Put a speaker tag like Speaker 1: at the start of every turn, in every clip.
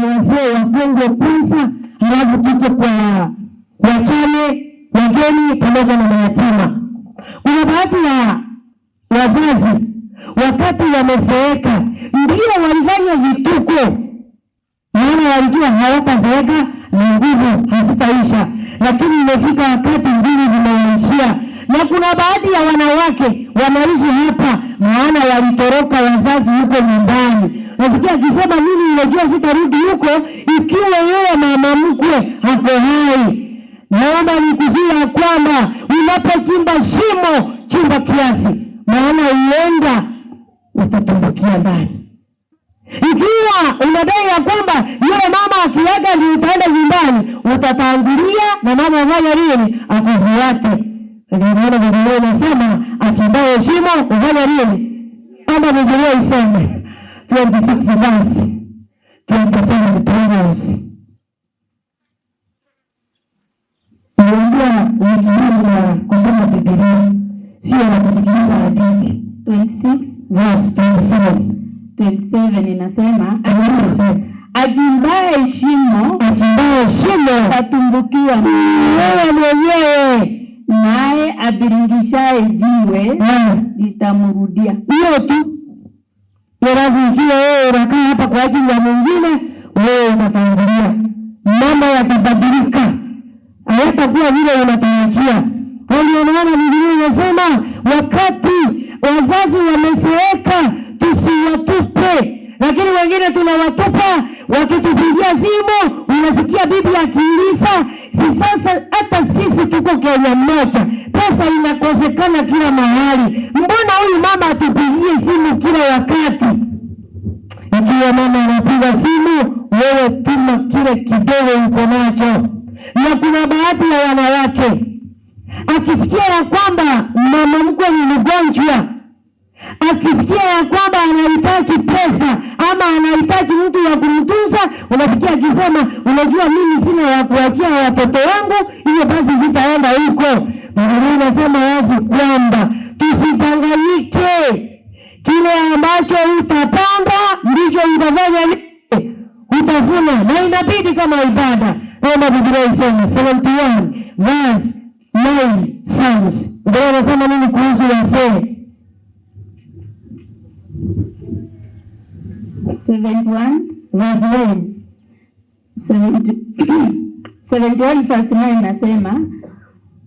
Speaker 1: na wazee wakongwe kwanza, halafu tuje kwa wajane, wageni pamoja na mayatima. Kuna baadhi ya wazazi wakati wamezeeka ndio walifanya vituko, maana walijua hawatazeeka na nguvu hazitaisha, lakini imefika wakati nguvu zimewaishia. Na kuna baadhi ya wanawake wanaishi hapa, maana walitoroka wazazi huko nyumbani. Nasikia akisema mimi ninajua sitarudi huko ikiwa yeye mama mkwe hako hai. Naomba nikusia kwamba unapochimba shimo, chimba kiasi, maana uenda utatumbukia ndani. Ikiwa unadai ya kwamba yule mama akiaga ndio utaenda nyumbani, utatangulia na mama afanya nini? Akufuate. Ndio maana Biblia inasema achimbaye shimo hufanya nini? Kama Biblia iseme 26 verse 27 Proverbs. Tuliambia wiki hii ya kusoma Biblia, sio ya kusikiliza hadithi.
Speaker 2: 26
Speaker 1: Verse 27.
Speaker 2: 27 inasema
Speaker 1: Anasema
Speaker 2: achimbaye shimo
Speaker 1: achimbaye shimo
Speaker 2: atatumbukiwa,
Speaker 1: wewe mwenyewe.
Speaker 2: Naye abiringishaye jiwe litamrudia.
Speaker 1: Hiyo tu. Halafu ikiwa wewe unakaa hapa kwa ajili ya mwingine, wewe utatangulia, mambo yatabadilika, hayatakuwa vile unatarajia. Ndio maana Biblia inasema wakati wazazi wamezeeka tusiwatupe, lakini wengine tunawatupa. Wakitupigia simu unasikia bibi akiuliza, si sasa hata sisi tuko Kenya moja, pesa inakosekana kila mahali, mbona huyu mama atupigie simu kila wakati? Ikiwa mama anapiga simu, wewe tuma kile kidogo uko nacho. Na kuna baadhi ya wanawake akisikia ya kwamba mama mkwe ni mgonjwa, akisikia ya kwamba anahitaji pesa ama anahitaji mtu wa kumtunza, unasikia akisema, unajua mimi sina ya kuachia watoto wangu, hiyo basi sitaenda huko. Biblia inasema wazi kwamba tusidanganyike, kile ambacho utapanda ndicho utafanya nini? Utavuna, na inabidi kama ibada. Naomba Biblia iseme 71 verse 9 Psalms. Biblia inasema nini kuhusu wazee?
Speaker 2: 71
Speaker 1: Verse 9.
Speaker 2: 71 verse 9 inasema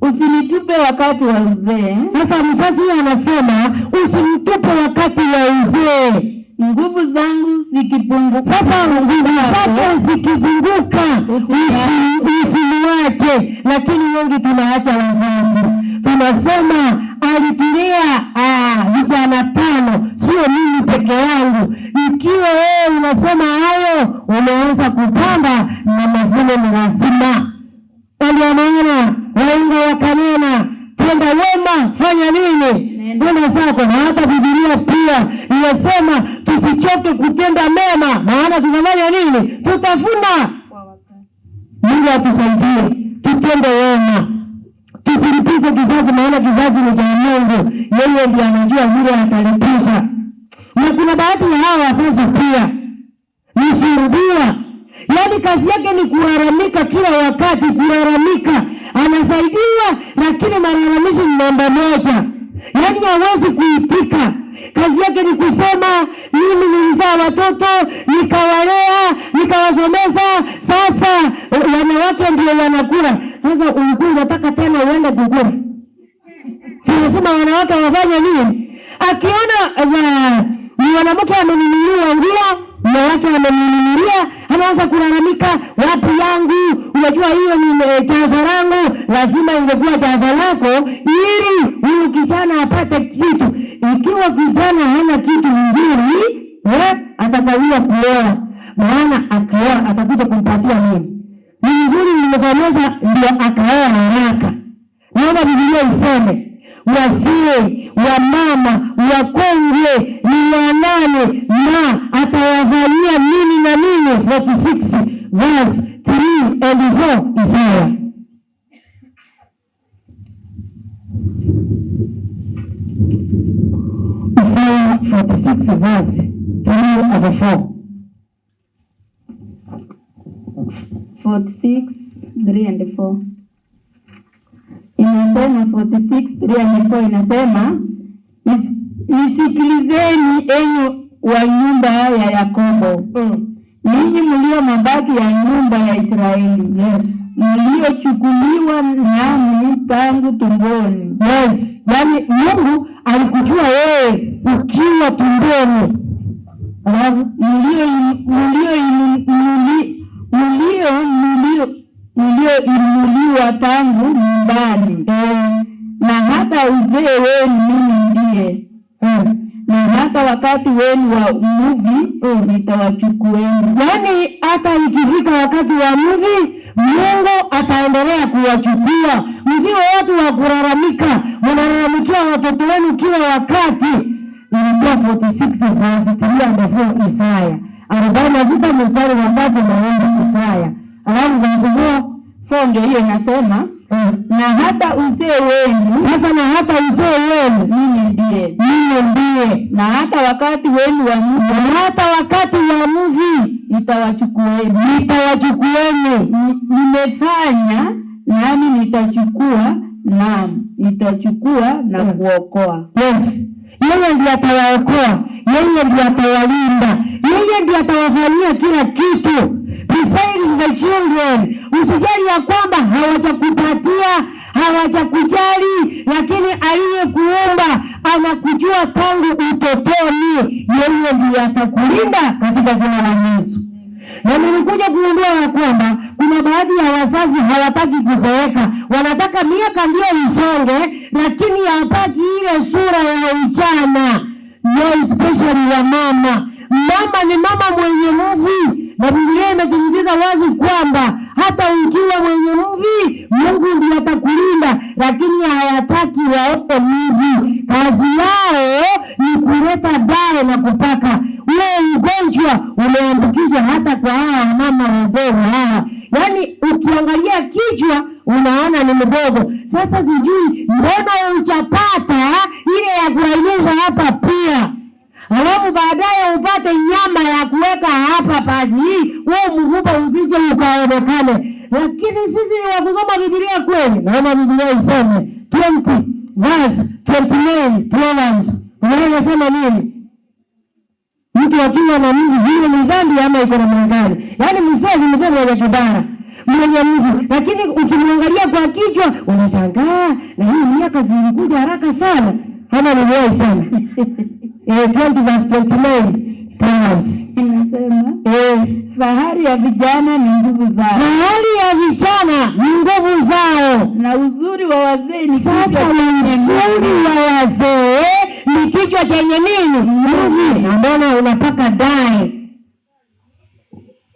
Speaker 2: usinitupe wakati wa uzee,
Speaker 1: Sasa mzazi anasema usimtupe wakati wa uzee.
Speaker 2: Nguvu zangu zikipunguka.
Speaker 1: Sasa nguvu zake zikipunguka, usimwache. Lakini wengi tunaacha wazazi, tunasema alitulea vijana 5, sio mimi peke yangu. Ikiwa wewe unasema hayo, umeanza kupanda na mavuno ni lazima. Ndio maana wahenga wakanena, tenda wema, fanya nini? Nenda zako. Na hata Biblia pia inasema tusichoke kutenda mema, maana tunafanya nini? Tutavuna. Mungu atusaidie tutende wema, tusilipize kizazi, maana kizazi ni cha Mungu, yeye ndiye anajua vile atalipiza. Na kuna baadhi ya hawa wazazi pia ni surudia, yaani kazi yake ni kulalamika kila wakati, kulalamika. Anasaidiwa lakini malalamishi ni namba moja, yaani hawezi kuitika. Kazi yake ni kusema mimi nilizaa watoto nikawalea nikawasomeza, sasa wanawake ndio wanakula. Sasa ulikuwa unataka tena uende kukula? Si nasema wanawake wanafanya nini? Akiona ni mwanamke amenunuliwa nguo, mume wake amenunulia, anaanza kulalamika, wapi yangu? Unajua hiyo ni chazo langu. Lazima ingekuwa chazo lako ili huyu kijana apate kitu. Ikiwa kijana hana kitu nzuri, atakawia kuoa, maana akioa atakuja kumpatia nini? Ni nzuri nimesomeza, ndio akaoa haraka. Naomba Biblia iseme wazee, wamama, wakongwe ni wanane na atawavalia nini na nini? 46 verse 3 and 4 Isaya. Isaya 46 verse 3 and 4.
Speaker 2: 46 3 and 4 inasema, 46 3 and 4 inasema, "Nisikilizeni enyi wa nyumba ya Yakobo, ninyi mlio mabaki ya nyumba ya Israeli, mliochukuliwa nami tangu tumboni."
Speaker 1: Yes, yaani Mungu alikujua wewe ukiwa tumboni. Alafu
Speaker 2: mlioinuliwa tangu nyumbani, na hata uzee wenu mimi ndiye, na hata wakati wenu wa mvi nitawachukueni.
Speaker 1: Yaani hata ikifika wakati wa mvi, Mungu ataendelea kuwachukua. Msiwe watu wa kulalamika, mnalalamikia watoto wenu kila wakati. Ilikuwa 46 verse 3 and 4 Isaya 46 mstari wa 3 na 4 Isaya. Alafu verse 4.
Speaker 2: 4 ndio hiyo inasema, na hata uzee wenu
Speaker 1: Sasa na hata uzee wenu
Speaker 2: mimi ndiye,
Speaker 1: mimi ndiye,
Speaker 2: na hata wakati wenu wa mvi
Speaker 1: na hata wakati wa mvi
Speaker 2: nitawachukueni.
Speaker 1: Nitawachukueni.
Speaker 2: Nimefanya nami nitachukua, naam, nitachukua na kuokoa.
Speaker 1: Yes. Yeye ndiye atawaokoa, yeye ndiye atawalinda, yeye ndiye atawafanyia kila kitu. Besides the children, usijali ya kwamba hawajakupatia, hawajakujali, lakini aliyekuumba anakujua tangu utotoni. Yeye ndiye atakulinda katika jina la Yesu. Na nilikuja kugundua ya kwamba kuna baadhi ya wazazi hawataki kuzeeka, wanataka miaka ndio isonge, lakini hawataki ile sura ya ujana. No, especially wa mama. Mama ni mama mwenye mvi, na Biblia imetujulisha wazi kwamba hata ukiwa mwenye mvi, Mungu ndiye atakulinda, lakini hawataki waote mvi. Kazi yao ni kuleta dawa na kupaka. Ule ugonjwa umeambukizwa hata kwa hawa mama wadogo hawa, yaani ukiangalia kichwa unaona ni mdogo. Sasa sijui mbona uchapata ile ya kulainisha hapa pia, alafu baadaye upate nyama ya kuweka hapa pasi hii, huo mfupa usije ukaonekane. Lakini sisi ni wa kusoma Biblia kweli. Naona Biblia iseme 20 verse 29 Proverbs. Biblia inasema nini? Mtu akiwa na mvi, hiyo ni dhambi ama iko namna gani? Yaani mzee ni mzee mwenye kibara, mwenye mvi, lakini ukimwangalia kwa kichwa unashangaa, na hii miaka zilikuja haraka sana. Hana niliwahi sana. 20 verse 29 Proverbs.
Speaker 2: Inasema, fahari ya vijana ni nguvu zao,
Speaker 1: Fahari ya vijana ni nguvu zao.
Speaker 2: Na uzuri wa wazee ni
Speaker 1: Sasa
Speaker 2: kichwa chenye
Speaker 1: uzuri wa wazee ni kichwa chenye nini? Mvi. Na mbona unapaka dye?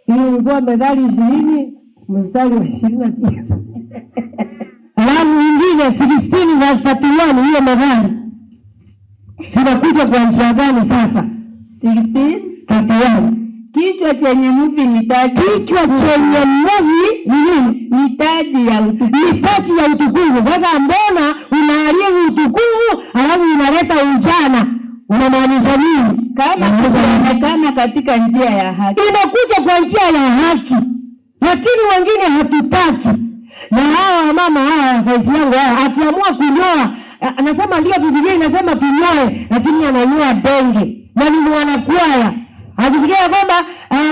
Speaker 1: Hii ilikuwa Methali 20 mstari wa 29. Alafu ingine 16 verse 31, hiyo Methali zinakuja kwa njia gani sasa?
Speaker 2: 16
Speaker 1: 31.
Speaker 2: Kichwa chenye mvi ni taji
Speaker 1: Kichwa chenye mvi ni nini?
Speaker 2: Ni taji ya utukufu.
Speaker 1: Ni taji ya utukufu. Sasa mbona unaharibu utukufu alafu unaleta ujana? Unamaanisha nini?
Speaker 2: Kama
Speaker 1: Unamaanisha nini?
Speaker 2: kuonekana katika njia ya haki.
Speaker 1: Inakuja kwa njia ya haki, lakini wengine hatutaki. Na hawa mama hawa saizi yangu hawa, akiamua kunyoa, anasema ndio Biblia inasema tunyoe, lakini ananyoa denge na ni mwanakwaya. Akisikia kwamba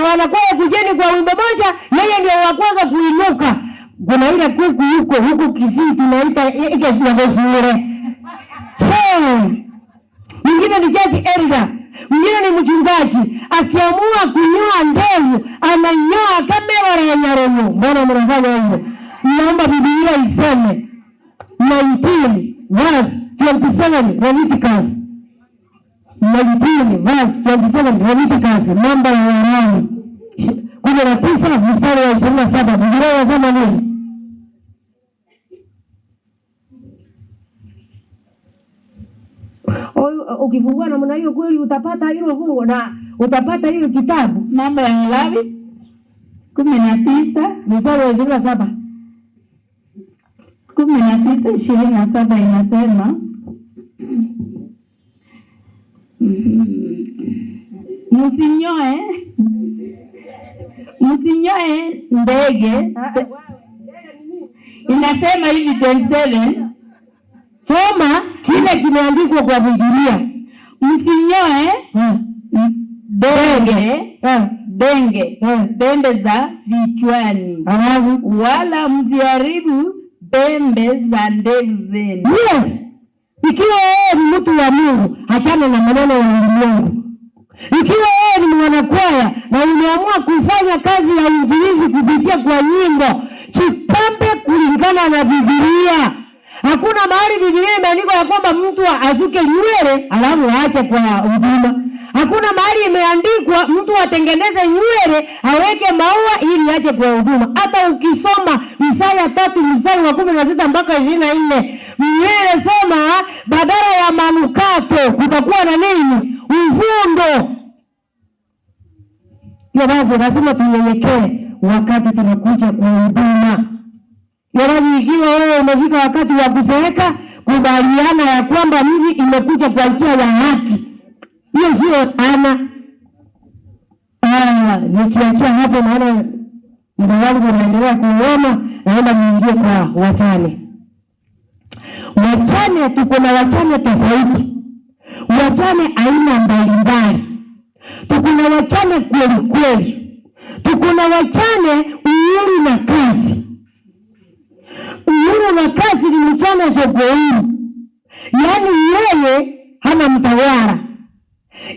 Speaker 1: wanakwaya kujeni kwa wimbo moja, yeye ndio wa kwanza kuinuka. Kuna ile kuku huko huko Kisii tunaita ile ya. Mwingine ni church elder, mwingine ni mchungaji. Akiamua kunyoa ndevu ananyoa kama waranyaronyo. Mbona mnafanya hivyo? Naomba Biblia iseme 19 verse 27 Leviticus, 19 verse 27 Leviticus, namba ya Walawi 19 mstari wa 27. Biblia inasema nini? Ukifungua namna hiyo kweli utapata hilo fungu na utapata hiyo kitabu.
Speaker 2: Mambo ya Walawi 19
Speaker 1: mstari wa 27.
Speaker 2: 19:27 inasema, msinyoe Msinyoe ndege. Inasema hivi 27.
Speaker 1: Soma kile kimeandikwa kwa Biblia.
Speaker 2: Msinyoe denge denge pembe za vichwani,
Speaker 1: Alafu
Speaker 2: wala msiharibu pembe za ndevu zenu.
Speaker 1: Yes. Ikiwa wewe ni mtu wa Mungu, achana na maneno ya ulimwengu. Ikiwa wewe ni mwanakwaya na umeamua kufanya kazi ya injilizi kupitia kwa nyimbo, chipambe kulingana na Biblia. Hakuna mahali Biblia imeandikwa ya kwamba mtu asuke nywele alafu aache kwa huduma. Hakuna mahali imeandikwa mtu atengeneze nywele aweke maua ili aache kwa huduma. Hata ukisoma Isaya 3 mstari wa 16 mpaka 24, nywele sema badala ya manukato kutakuwa na nini? Uvundo. Hiyo basi lazima tunyenyekee wakati tunakuja kwa huduma. Yaani ikiwa wewe umefika wakati wa kuzeeka, kubaliana ya kwamba mji imekuja kwa njia ya haki. Hiyo sio ana. Nikiachia hapo maana muda wangu unaendelea kuona, naomba niingie kwa wachane. Wachane, tuko na wachane tofauti. Wachane aina mbalimbali. Tuko na wachane kweli kweli. Tuko na wachane uhuru na kazi. Uhuru na kazi ni mchana soko huru. Yaani yeye hana mtawala.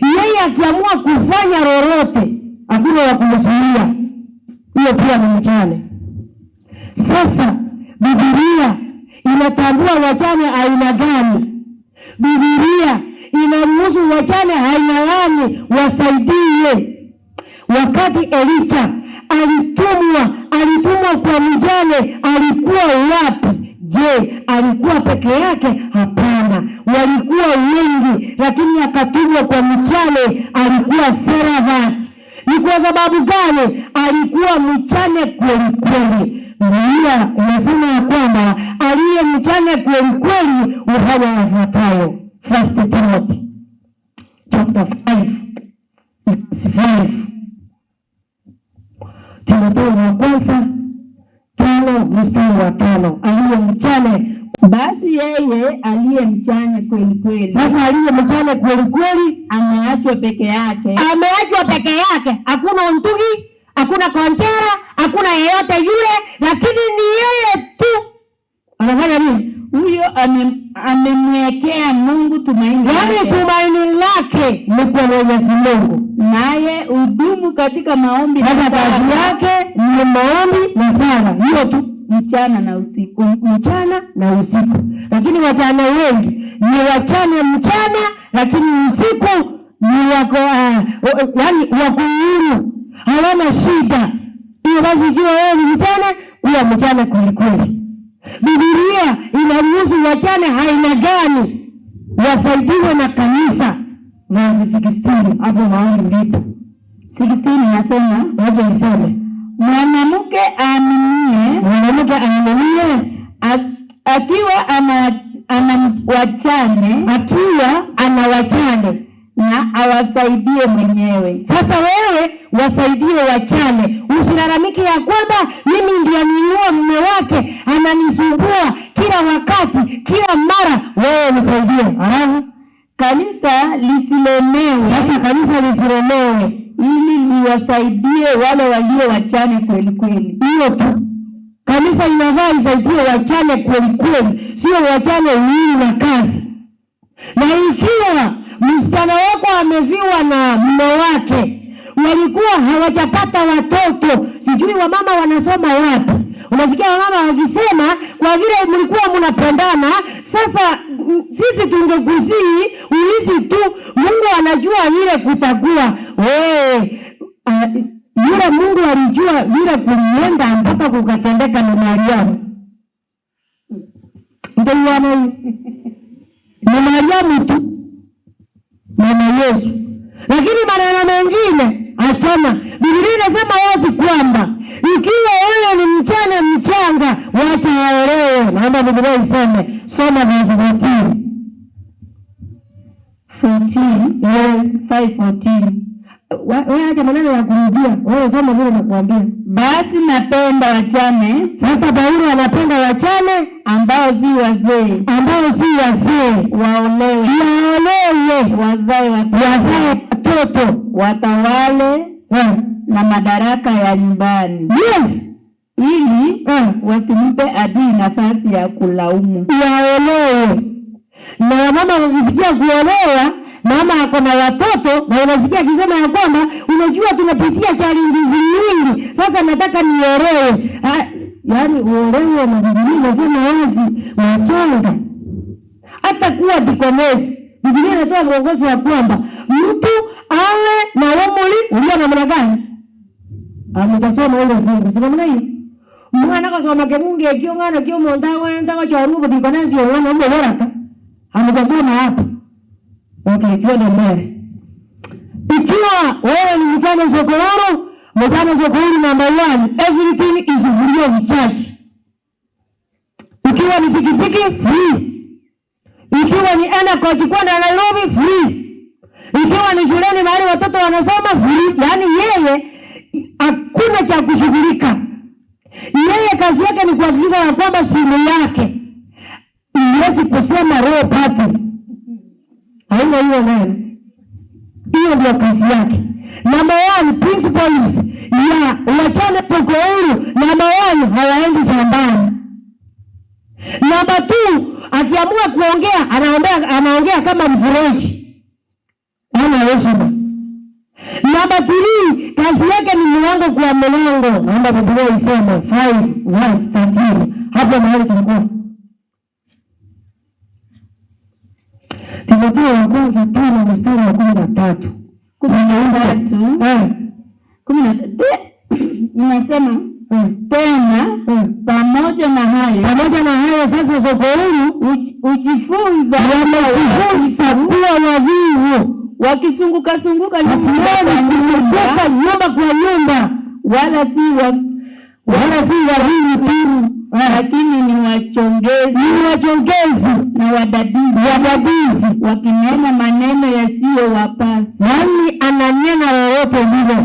Speaker 1: Yeye akiamua kufanya lolote, hakuna wa kumzuia. Hiyo pia ni mchane. Sasa Biblia inatambua wachane aina gani? Biblia inaruhusu wachane aina gani wasaidie? Wakati Elisha alitumwa kwa mjane, alikuwa wapi? Je, alikuwa peke yake? Hapana, walikuwa wengi, lakini akatumwa kwa mjane, alikuwa Serafati. Ni kwa sababu gani? Alikuwa mchane kweli kweli. Biblia inasema ya kwamba aliye mchane kweli kweli hufanya yafuatayo. First Timothy chapter 5 verse 5. Timotheo wa kwanza 5 mstari wa 5. Aliye mchane.
Speaker 2: Basi yeye aliye mchane kweli kweli,
Speaker 1: Sasa aliye mchane kweli kweli
Speaker 2: ameachwa peke yake,
Speaker 1: ameachwa peke yake, hakuna untugi, hakuna konchera, hakuna yeyote yule, lakini ni yeye tu. Anafanya nini?
Speaker 2: Huyo amemwekea Mungu tumaini
Speaker 1: Yaani
Speaker 2: lake,
Speaker 1: tumaini lake ni kwa Mwenyezi Mungu.
Speaker 2: Naye hudumu katika maombi na
Speaker 1: Sasa kazi
Speaker 2: sala
Speaker 1: yake ni maombi na sala, hiyo tu,
Speaker 2: mchana na usiku.
Speaker 1: Mchana na usiku. Lakini wachane wengi ni wachane mchana, lakini usiku ni wako yaani wako huru, hawana shida. Hiyo basi, ikiwa wewe ni mchana, kuwa mchana kweli kweli. Biblia inaruhusu wachane aina gani wasaidiwe na kanisa. Verse 16, hapo mahali ndipo
Speaker 2: 16 inasema,
Speaker 1: wacha iseme.
Speaker 2: Mwanamke aaminie
Speaker 1: Mwanamke aaminie
Speaker 2: akiwa ana wachane
Speaker 1: akiwa ana wachane
Speaker 2: na awasaidie mwenyewe.
Speaker 1: Sasa wewe wasaidie wachane, usilalamike ya kwamba mimi ndiye niua mume wake, ananisumbua kila wakati, kila mara. Wewe msaidie, halafu
Speaker 2: kanisa lisilemewe,
Speaker 1: Sasa kanisa lisilemewe,
Speaker 2: ili liwasaidie wale walio wachane kweli kweli.
Speaker 1: Hiyo tu. Kanisa inafaa isaidie wachane kweli kweli, sio wachane uhuru na kazi. Na ikiwa msichana wako amefiwa na mume wake, walikuwa hawajapata watoto, sijui wamama wanasoma wapi. Unasikia wamama wakisema kwa vile mlikuwa mnapendana, sasa sisi tungekusihi uishi tu, Mungu anajua vile kutakuwa. Wewe yule Mungu alijua vile kulienda mpaka kukatendeka na Mariamu. Ndio ni Mariamu tu mama Yesu, lakini maneno mengine achana. Biblia inasema wazi kwamba ikiwa wewe ni mchana mchanga, wacha waolewe. Naomba Biblia iseme, soma verse 14.
Speaker 2: 14, 5:14.
Speaker 1: Wewe acha maneno ya kurudia. Wewe soma vile nakwambia.
Speaker 2: Basi napenda wajane.
Speaker 1: Sasa Paulo anapenda wajane
Speaker 2: ambao si wazee,
Speaker 1: ambao si wazee,
Speaker 2: waolewe,
Speaker 1: waolewe,
Speaker 2: wazae watoto,
Speaker 1: wazae watoto,
Speaker 2: watawale na madaraka ya nyumbani.
Speaker 1: Yes.
Speaker 2: Ili wasimpe adui nafasi ya kulaumu.
Speaker 1: Waolewe. Na wamama wakisikia kuolewa, mama ako na watoto, na unasikia akisema ya kwamba unajua tunapitia challenges nyingi, sasa nataka niolewe. Yaani uolewe na Biblia inasema wazi wachanga. Hata kuwa dikonesi, Biblia inatoa mwongozo ya kwamba mtu awe na umri ulio namna gani? Amutasoma ile fungu, si namna hiyo? Mwana kasoma kemunge ekio ng'ana kio monda wenda gachorubo dikonesi owana umbe boraka. Hamjasoma hapo. Okay, tuende mbele. Ikiwa wewe ni mjane sokooro, mjane sokooro number 1, everything is free of charge. Ikiwa ni pikipiki free. Ikiwa ni ana coach kwenda Nairobi free. Ikiwa ni shuleni mahali watoto wanasoma free. Yaani yeye hakuna cha kushughulika. Yeye kazi yake ni kuhakikisha ya kwamba simu yake iwezi kusema roho pati. Haina hiyo neno. Hiyo ndio kazi yake. Number 1, principles ya wachane tuko huru. Number 1, hawaendi shambani. Number 2, akiamua kuongea, anaongea kama mfereji. Hana heshima. Number 3, kazi yake ni mlango kwa mlango. Naomba Biblia iseme 5:13. Hapo mahali tulikuwa. Timotheo wa kwanza 5 mstari wa 13.
Speaker 2: 13. Inasema tena pamoja na hayo,
Speaker 1: pamoja na hayo sasa sokouru
Speaker 2: ujifunza,
Speaker 1: wamejifunza kuwa wavivu,
Speaker 2: wakisunguka sunguka
Speaker 1: nyumba kwa nyumba,
Speaker 2: wala si
Speaker 1: wavivu tu,
Speaker 2: lakini ni wachongezi, na wadadizi, wakinena maneno yasiyowapasa.
Speaker 1: Yaani ananena lolote lile,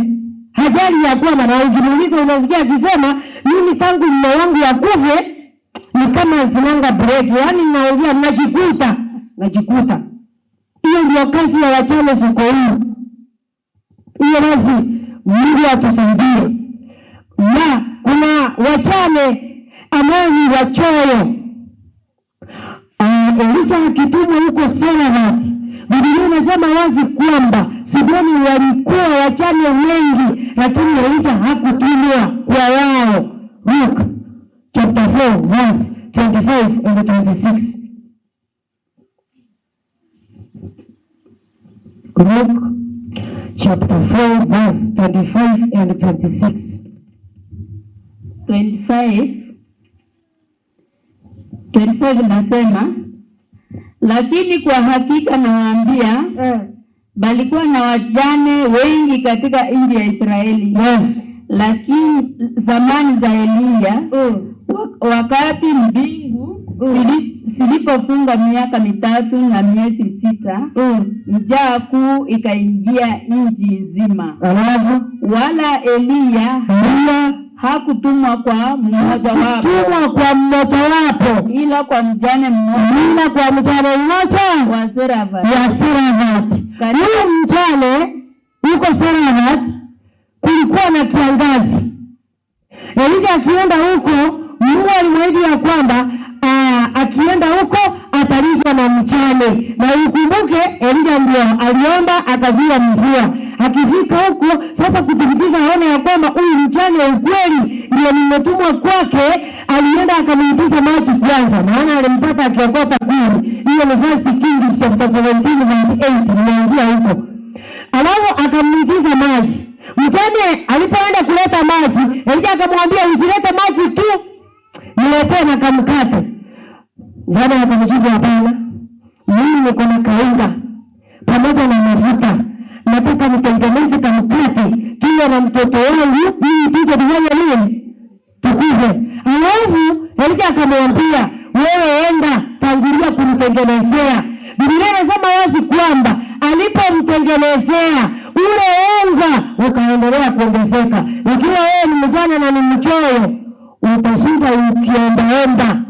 Speaker 1: hajali ya kuwa. Na ukimuuliza unasikia akisema mimi tangu mume wangu akufe ni kama zinanga break, yaani naongea najikuta. Hiyo ndio kazi ya wachane sokouru. Hiyo basi Mungu atusaidie. Na kuna wachane ambao ni wachoyo. Elisha akitumwa huko Sarepta, Biblia inasema wazi kwamba Sidoni walikuwa wachane wengi, lakini Elisha hakutumwa kwa wao. Luke chapter 4 verse 25 and 26. Luke chapter 4 verse 25 and 26.
Speaker 2: 25 nasema, lakini kwa hakika nawaambia, balikuwa na wajane wengi katika nchi ya Israeli.
Speaker 1: Yes.
Speaker 2: Lakini zamani za Eliya, wakati mbingu zilipofunga miaka 3 na miezi 6, njaa kuu ikaingia nchi nzima.
Speaker 1: Alafu
Speaker 2: wala Eliya hakutumwa kwa mmoja wapo, ila kwa mjane mmoja, wa Sarepta.
Speaker 1: Huyu mjane yuko Sarepta, kulikuwa na kiangazi. Elisha akienda huko, Mungu alimwahidi ya kwamba akienda huko atalishwa na mchane. Na ukumbuke Elisha ndio aliomba akazuia mvua. Akifika huko sasa kuthibitisha aone ya kwamba huyu mchane wa ukweli ndio nimetumwa kwake, alienda akamuitisha maji kwanza, maana alimpata akiokota kuni. Hiyo ni First Kings chapter 17 verse 8, nimeanzia huko. Alafu akamuitisha maji. Mchane alipoenda kuleta maji, Elisha akamwambia usilete maji tu, niletee na kamkate. Jana akamjibu hapana, mimi niko na kaunga pamoja na mafuta, nataka nitengeneze kamkate tuwe na mtoto wangu ili tuje tufanye nini, tukuze. Alafu Elisha akamwambia wewe enda tangulia kumtengenezea. Biblia inasema wazi kwamba alipomtengenezea ule unga mchoyo, utashinda ukiombaomba,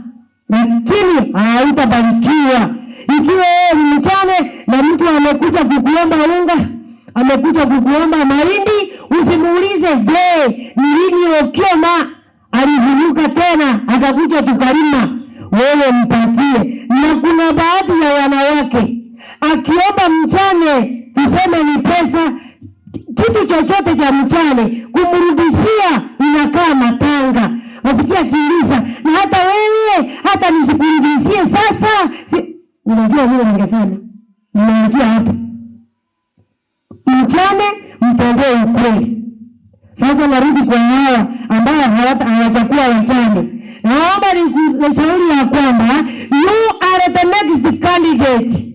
Speaker 1: lakini hautabarikiwa. Ikiwa wewe ni mchane na mtu amekuja kukuomba unga, amekuja kukuomba mahindi, usimuulize je, ni lini Okioma alivunuka tena akakuja tukalima. Wewe mpatie. Na kuna baadhi ya wanawake akiomba mchane, tuseme ni pesa, kitu chochote cha mchane, kumrudishia inakaa matanga. Wasikia akiuliza, na hata wewe hata nisikurudishie sasa si... Unajua vile ningesema, ninaanzia hapa. Mchane mtendee ukweli. Sasa narudi kwa hawa ambao hawajakuwa wachane. Naomba nikushauri ya kwamba you are the next candidate.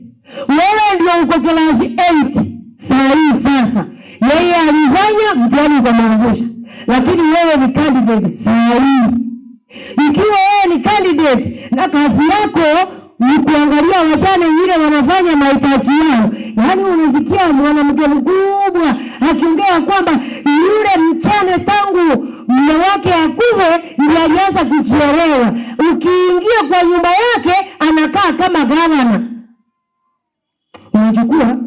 Speaker 1: Wewe ndio uko class 8 saa hii sasa. Yeye alifanya mtihani ukamwangusha, lakini wewe ni candidate saa hii. Ikiwa wewe ni candidate na kazi yako ni kuangalia wajane wengine wanafanya mahitaji yao, yaani unasikia mwanamke mkubwa akiongea kwamba yule mchane tangu mume wake akufe ndiye alianza kujielewa. Ukiingia kwa nyumba yake anakaa kama gavana, unachukua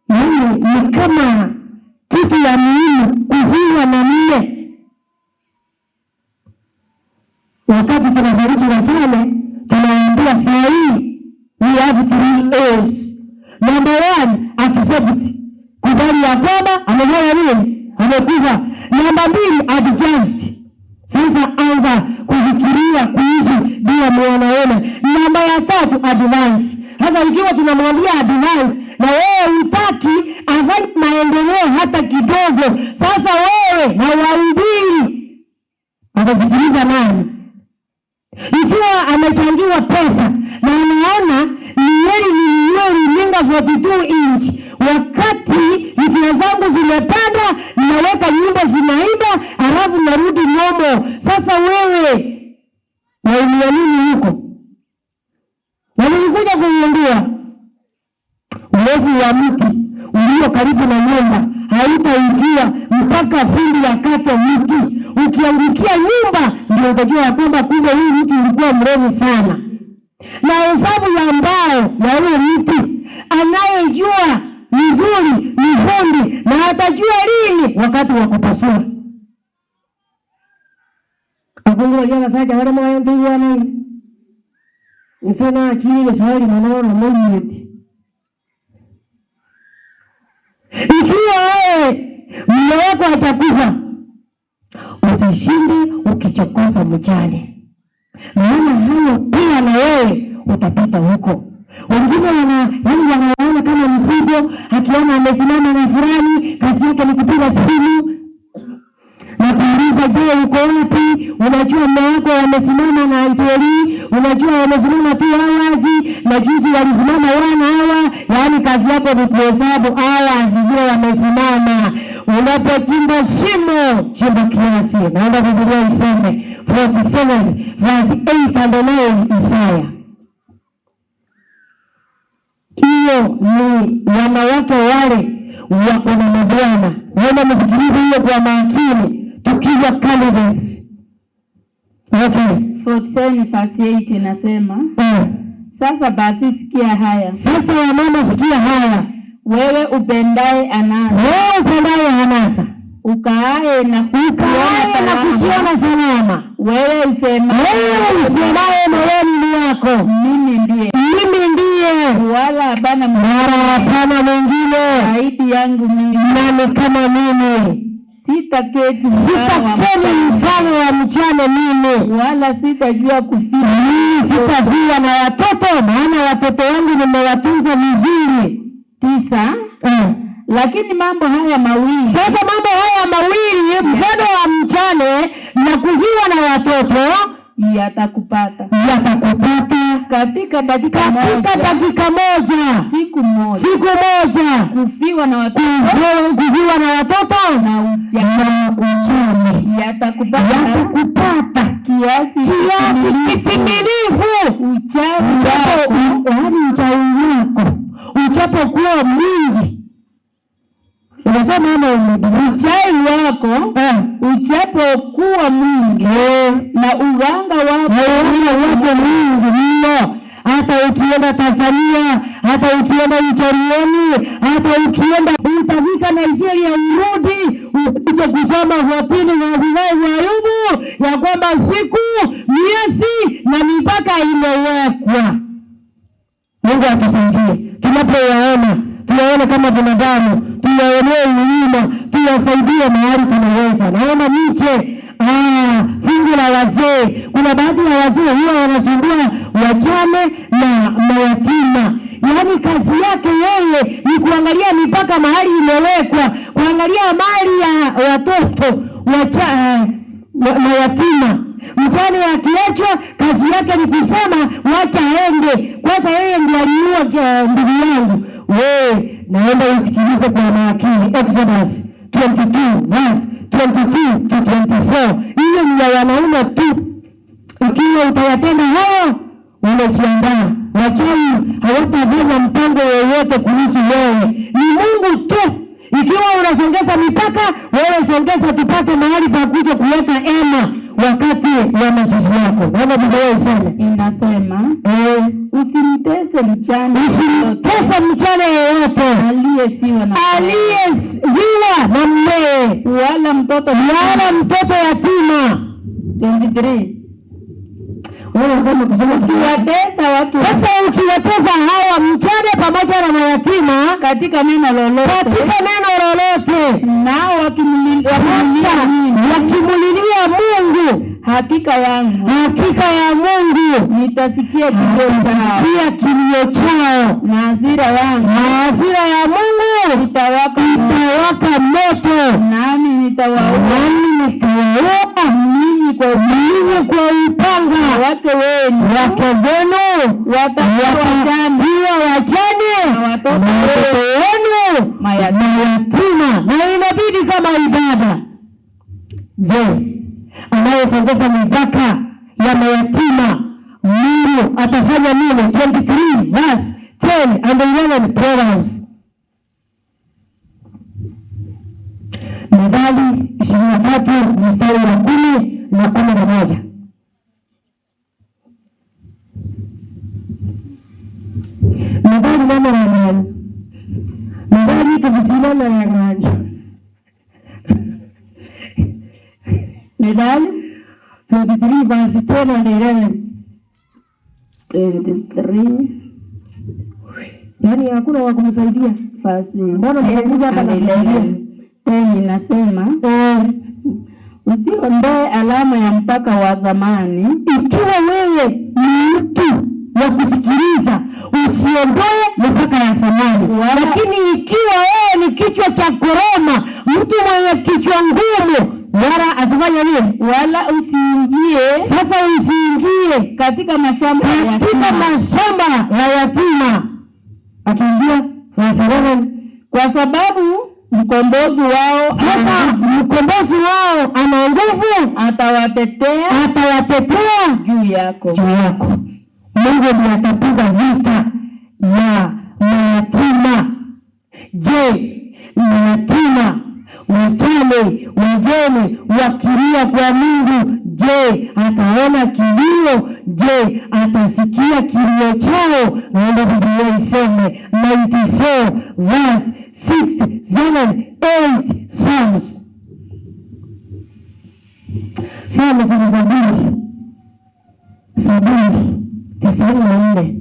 Speaker 1: yaani ni kama kitu ya muhimu kuviwa na mie. Wakati tunafariji wajane tunaambia saa hii we have 3 A's. Number 1, accept, kubali ya kwamba amefanya nini, amekufa. Namba 2, adjust. Sasa anza kufikiria kuishi bila mwanaume. Namba ya 3, advance. Sasa ikiwa tunamwambia advance na wewe hutaki afanye maendeleo hata kidogo, sasa wewe na wahubiri atasikiliza nani? Ikiwa amechangiwa pesa na unaona ni heri ninunue runinga 42 inch, wakati hisia zangu zimepanda, naweka nyimbo zinaimba, halafu narudi nomo. Sasa wewe waumia nini huko? Na nilikuja kugundua urefu wa mti ulio karibu na nyumba hautaingia mpaka fundi akate mti. Ukiangukia nyumba ndio utajua ya kwamba kumbe huu mti ulikuwa mrefu sana. Na hesabu ya mbao ya huo mti, anayejua vizuri ni fundi, na atajua lini wakati wa kupasua. Akungu ya saja wale mwa ndu wana nisana chini ya swali maneno na mwiti. Ikiwa wewe mume wako atakufa, usishinde ukichokoza mjane, maana hayo pia na wewe utapita huko. Wengine yaani wanaona kama mzigo, akiona amesimama na fulani, kazi yake ni kupiga simu na kuuliza, je, uko wapi? Unajua mume wako wamesimama na Anjeli, unajua wamesimama 2 hours, na juzi walisimama 1 hour. Yaani kazi yako ni kuhesabu hours zile wamesimama. Unapochimba shimo, chimba kiasi. Naomba Biblia iseme 47 verse 8 and 9 Isaya. Hiyo ni wanawake wale wako na mabwana. Naomba msikilize hiyo kwa makini tukiwa candidates. Okay.
Speaker 2: 47 verse 8 inasema, sasa basi sikia haya.
Speaker 1: Sasa wamama sikia haya.
Speaker 2: Wewe upendaye anasa.
Speaker 1: Wewe upendaye anasa.
Speaker 2: Ukaaye na
Speaker 1: kujiona salama.
Speaker 2: Wewe
Speaker 1: usemaye moyoni mwako,
Speaker 2: mimi ndiye.
Speaker 1: Mimi ndiye.
Speaker 2: Wala hapana
Speaker 1: mwingine.
Speaker 2: Zaidi yangu mimi.
Speaker 1: Nani kama mimi?
Speaker 2: Sitaketi
Speaker 1: mfano wa mchana mimi,
Speaker 2: wala sitajua kufiwa.
Speaker 1: Mimi sitafiwa na watoto, maana watoto wangu nimewatunza vizuri.
Speaker 2: 9. Lakini mambo haya mawili.
Speaker 1: Sasa mambo haya mawili, mfano wa mchane na kufiwa na watoto,
Speaker 2: yatakupata.
Speaker 1: Yatakupata
Speaker 2: katika dakika
Speaker 1: moja,
Speaker 2: siku moja,
Speaker 1: siku moja,
Speaker 2: kufiwa na watoto,
Speaker 1: kufiwa na watoto
Speaker 2: na
Speaker 1: uchane,
Speaker 2: yatakupata
Speaker 1: kiasi kitimilifu. Uchawi wako uchapokuwa mwingi, Unasoma ama umedumaa?
Speaker 2: Uchawi wako ujapokuwa mwingi na uganga wako
Speaker 1: Na uganga wako mwingi mno, hata ukienda Tanzania, hata ukienda Ujerumani, hata ukienda utafika Nigeria, urudi ukuje kusoma 14 verse 5 wa Ayubu ya kwamba siku, miezi na mipaka imewekwa. Mungu atusaidie tunapoyaona, tuyaone kama binadamu, tuyaonee huruma, tuyasaidie mahali tunaweza. Naona miche fungu la wazee. Kuna baadhi ya wazee huwa wanasumbua wajane na mayatima. Yaani kazi yake yeye ni kuangalia mipaka mahali imewekwa, kuangalia mali ya watoto mayatima. Mjane akiachwa, kazi yake ni kusema wacha aende kwanza, yeye ndiye aliua ndugu yangu. Wewe naomba usikilize kwa makini, Exodus 22 verse 22 to 24. Hiyo ni ya wanaume tu. Ikiwa utayatenda hayo, umejiandaa. Wachawi hawatafanya mpango wowote kuhusu wewe, ni Mungu tu. Ikiwa unasongeza mipaka, wewe songeza tupate mahali pa kuja kuweka hema wakati wa mazishi yako. Naomba Biblia iseme.
Speaker 2: Inasema, usimtese mjane
Speaker 1: usimtese mjane yeyote
Speaker 2: aliyefiwa na
Speaker 1: aliyefiwa na mumewe,
Speaker 2: wala mtoto
Speaker 1: wala mtoto yatima.
Speaker 2: 23.
Speaker 1: Wewe soma kusoma.
Speaker 2: Ukiwatesa watu
Speaker 1: Sasa ukiwatesa hawa mjane pamoja na mayatima
Speaker 2: katika neno lolote,
Speaker 1: katika neno lolote,
Speaker 2: nao
Speaker 1: sasa
Speaker 2: wakimulilia
Speaker 1: wakimulilia Mungu,
Speaker 2: hakika yangu
Speaker 1: hakika ya Mungu
Speaker 2: nitasikia kilio chao
Speaker 1: nitasikia kilio chao,
Speaker 2: na hasira yangu
Speaker 1: na hasira ya Mungu
Speaker 2: itawaka,
Speaker 1: itawaka moto,
Speaker 2: nami nitawaua
Speaker 1: nami nitawaua
Speaker 2: ninyi kwa
Speaker 1: ninyi kwa upanga,
Speaker 2: wake wenu
Speaker 1: wake zenu
Speaker 2: watakuwa wajane
Speaker 1: watakuwa wajane
Speaker 2: na watoto
Speaker 1: na watoto wenu
Speaker 2: mayatima.
Speaker 1: mayatima, na inabidi kama ibada. Je, anayesongeza mipaka ya mayatima Mungu atafanya nini? 23 verse 10 and 11 Proverbs. Methali 23 mstari wa 10 na 11. Methali nane na nane. Methali tukusilana na nane.
Speaker 2: Methali
Speaker 1: 23 verse 10 and 11.
Speaker 2: 23
Speaker 1: Yaani hakuna wa kumsaidia.
Speaker 2: Verse
Speaker 1: Mbona mnakuja hapa na
Speaker 2: 10 and 11. 10 inasema, usiondoe alama ya mpaka wa zamani,
Speaker 1: Ikiwa wewe ni mtu wa kusikiliza, usiondoe mipaka ya zamani. Lakini ikiwa wewe ni kichwa cha koroma, mtu mwenye kichwa ngumu, wala asifanye nini?
Speaker 2: Wala usiingie
Speaker 1: Sasa usiingie
Speaker 2: katika mashamba ya
Speaker 1: katika
Speaker 2: yatima,
Speaker 1: mashamba ya yatima. Akiingia verse 11,
Speaker 2: kwa sababu mkombozi wao
Speaker 1: sasa mkombozi wao ana nguvu,
Speaker 2: atawatetea
Speaker 1: atawatetea
Speaker 2: juu yako.
Speaker 1: juu yako. Mungu ndiye atapiga vita ya mayatima. Je, mayatima, wajane, wageni wakilia kwa Mungu, je, ataona kilio? Je, atasikia kilio chao? Naomba Biblia iseme 94 verse 6, 7, 8 Psalms. Psalms ni Zaburi. Zaburi 94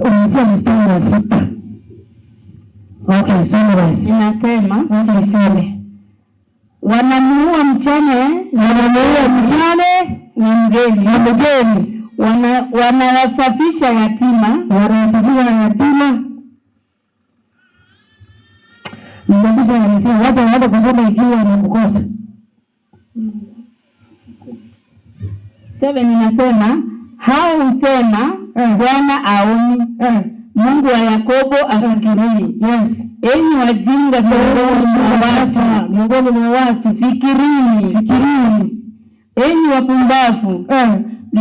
Speaker 1: uanzia mstari wa 6. Okay, soma basi.
Speaker 2: Inasema,
Speaker 1: Wacha iseme.
Speaker 2: Wanamuua mjane
Speaker 1: Wanamuua mjane
Speaker 2: na mgeni,
Speaker 1: na mgeni,
Speaker 2: wanawasafisha yatima,
Speaker 1: wanawasafisha yatima. Nimekuja wamesema wacha waende kusoma ikiwa wamekukosa.
Speaker 2: 7 inasema, hao husema Bwana aoni, Mungu wa Yakobo afikirii.
Speaker 1: Yes.
Speaker 2: Enyi wajinga miongoni mwa watu,
Speaker 1: Sasa miongoni mwa watu
Speaker 2: fikirini.
Speaker 1: fikirini.
Speaker 2: Enyi wapumbavu,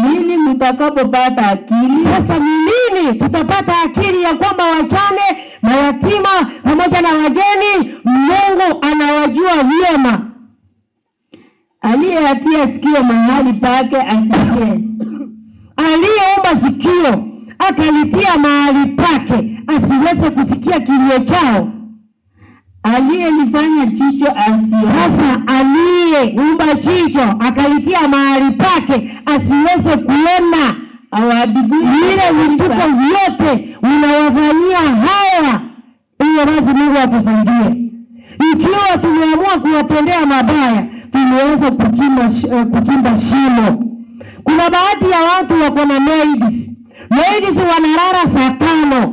Speaker 2: Lini mtakapopata akili?
Speaker 1: Sasa ni lini tutapata akili ya kwamba wajane, mayatima pamoja na wageni Mungu anawajua vyema?
Speaker 2: Aliyeatia sikio mahali pake asikie.
Speaker 1: Aliyeumba sikio akalitia mahali pake asiweze kusikia kilio chao.
Speaker 2: Aliyelifanya jicho asione.
Speaker 1: Sasa aliyeumba jicho akalitia mahali pake asiweze kuona.
Speaker 2: Awaadhibuye
Speaker 1: Vile vituko vyote unawafanyia haya, hiyo basi Mungu atusaidie. Ikiwa tumeamua kuwatendea mabaya, tumeweza kuchimba shimo. Kuna baadhi ya watu wako na maids. Maids wanalala saa 5,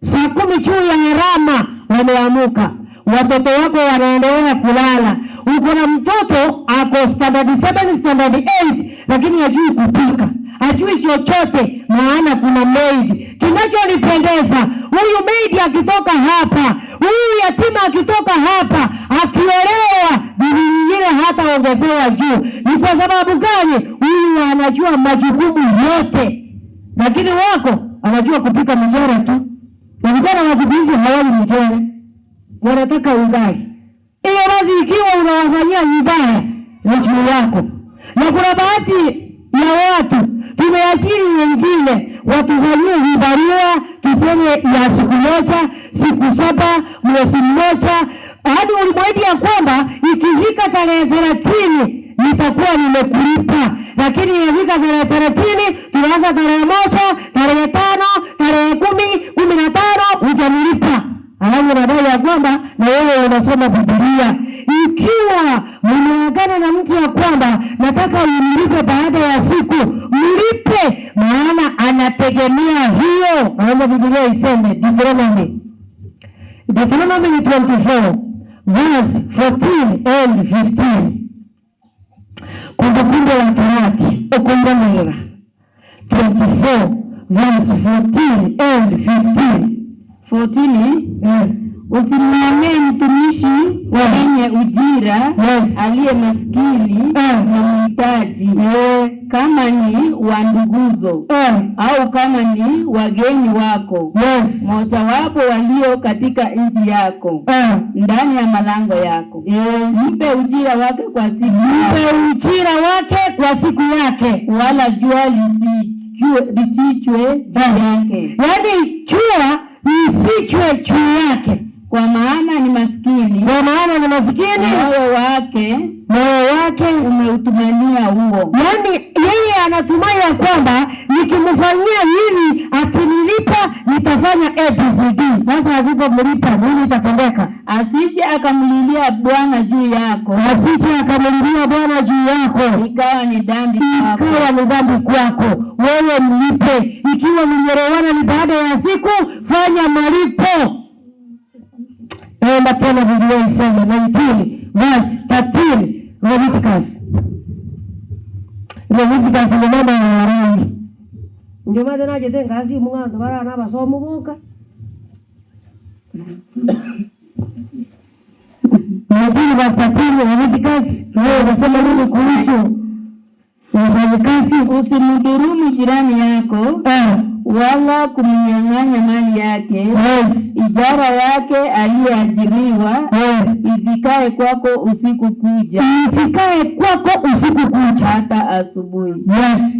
Speaker 1: saa 10 juu ya harama wameamuka. Watoto wako wanaendelea kulala. Uko na mtoto ako standard 7, standard 8, lakini hajui kupika, hajui chochote, maana kuna maid. Kinachonipendeza, huyu maid akitoka hapa, huyu yatima akitoka hapa, akiolewa, bibi nyingine hataongezewa juu. Ni kwa sababu gani? Huyu anajua majukumu yote, lakini wako anajua kupika mchele tu, na vijana wa siku hizi hawali mchele, wanataka ugali. Hiyo basi, ikiwa unawafanyia vibaya ni juu yako. Na kuna baadhi ya watu tumeajiri wengine watufanyie vibarua, tuseme ya siku moja, siku 7, mwezi mmoja, hadi ulimwahidi ya kwamba ikifika tarehe 30 nitakuwa nimekulipa, lakini inafika tarehe 30, tunaanza tarehe 1, tarehe 5, tarehe 10, 15, hujamlipa. Alafu unadai ya kwamba na wewe unasoma Biblia. Ikiwa mmeagana na mtu ya kwamba nataka umlipe baada ya siku, mlipe, maana anategemea hiyo. Naomba Biblia iseme Deuteronomy. Deuteronomy 24 verse 14 and 15. Kumbukumbu la Torati okumbanira 24 verse 14 and 15.
Speaker 2: 14. Usimwonee mtumishi mwenye ujira aliye maskini na mhitaji, kama ni wa nduguzo au kama ni wageni wako, mojawapo walio katika nchi yako, ndani ya malango yako. Mpe ujira wake kwa siku
Speaker 1: Mpe
Speaker 2: yake,
Speaker 1: ujira wake kwa siku yake,
Speaker 2: wala jua lisichwe juu yake,
Speaker 1: yaani jua lisichwe juu yake,
Speaker 2: kwa maana ni maskini,
Speaker 1: kwa maana ni masikini,
Speaker 2: moyo wake
Speaker 1: moyo wake
Speaker 2: umeutumania huo.
Speaker 1: Yaani yeye anatumai ya kwamba nikimfanyia hivi akinilipa nitafanya ABCD. Sasa asipomlipa nini itatendeka?
Speaker 2: Asije akamlilia Bwana juu yako,
Speaker 1: Asije akamlilia Bwana juu yako,
Speaker 2: ikawa ni dhambi kwako.
Speaker 1: ikawa ni dhambi kwako. Wewe mlipe. Ikiwa mlielewana ni baada ya siku, fanya malipo. Naomba tena Biblia iseme 19 verse 13 Leviticus. Leviticus ni mambo ya Walawi. Ndio maana naje ngasi mung'anto barana basomu boka. 19 verse 13 Leviticus, wewe unasema nini kuhusu wafanyikazi?
Speaker 2: Usimdhulumu jirani yako, wala kumnyang'anya mali yake. Ijara yake aliyeajiriwa isikae kwako usiku kucha
Speaker 1: Isikae kwako usiku kucha
Speaker 2: hata asubuhi.
Speaker 1: Yes.